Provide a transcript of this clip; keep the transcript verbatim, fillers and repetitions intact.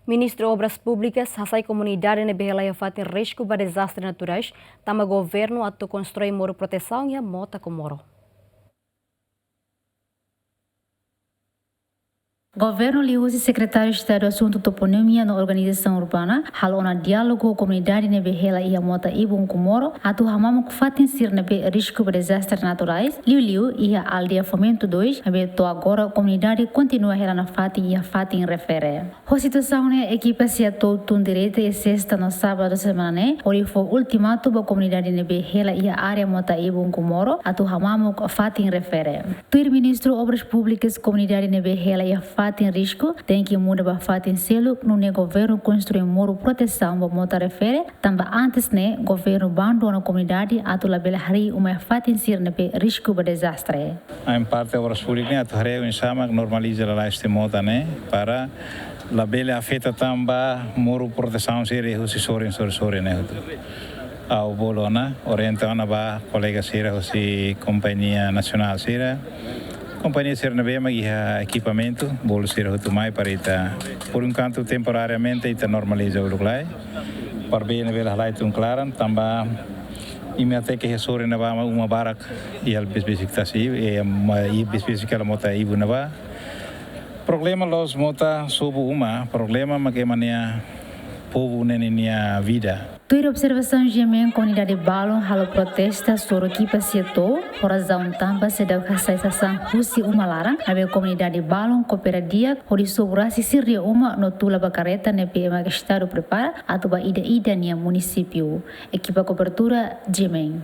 Ministru Obras Públikas hasai komunidade ne'ebé hela iha fatin risku ba dezastre naturais, tama governu atu konstrui moru protesaun iha mota Comoro. Governu liuhusi Sekretáriu Estadu Asuntu Toponímia no Organizasaun Urbana halo ona diálogu ho komunidade ne'ebé hela iha mota ibun Comoro atu hamamuk fatin sira ne'ebé risku ba dezastre naturais, liuliu iha aldeia Fomento dois, ne'ebé to'o agora komunidade kontinua hela nafatin iha fatin refere. Ho situasaun ne'e ekipa SEATOU tun direta iha sesta no sábadu semana ne'e, hodi fó ultimatu ba komunidade ne'ebé hela iha área mota ibun Comoro atu hamamuk fatin refere. Tuir Ministru Obras Públikas, komunidade ne'ebé hela iha fatin risku tenke muda ba fatin seluk, nune'e governu konstrui moru protesaun ba mota refere, tanba antes ne'e governu bandona komunidade atu labele harii uma iha fatin sira ne'ebé risku ba dezastre. Em parte Obras Públikas ne'e atu haree oinsá mak normaliza lalais tiha mota ne'e para labele afeta tan ba moru protesaun sira husi sorin, sorin, sorin ne'e hotu. Ha'u bolu ona, orienta ona ba kolega sira husi kompañia nasionál sira. Kompañia sira ne'ebé mak iha ekipamentu, bolu sira hotu mai para ita, por enquanto, temporariamente, ita normaliza uluk lai. Para bele halai tun klaran, tanba imi hateke iha sorin ne'ebá mak uma barak iha besik-besik tasi, eh, ma-, iha besik-besik hela mota ibun ne'ebá. Problema la'ós mota sobu uma, problema mak ema nia, povu ne'e nia vida. Tuir observasaun GMN, komunidade balun halo protesta soru ekipa SEATOU, ho razaun tanba seidauk hasai sasán husi uma laran, maibé komunidade balun koopera di'ak hodi sobu rasik sira-nia uma no tula ba karreta ne'ebé ema Estadu prepara atu ba ida-idak nia munisípiu. Ekipa kobertura GMN.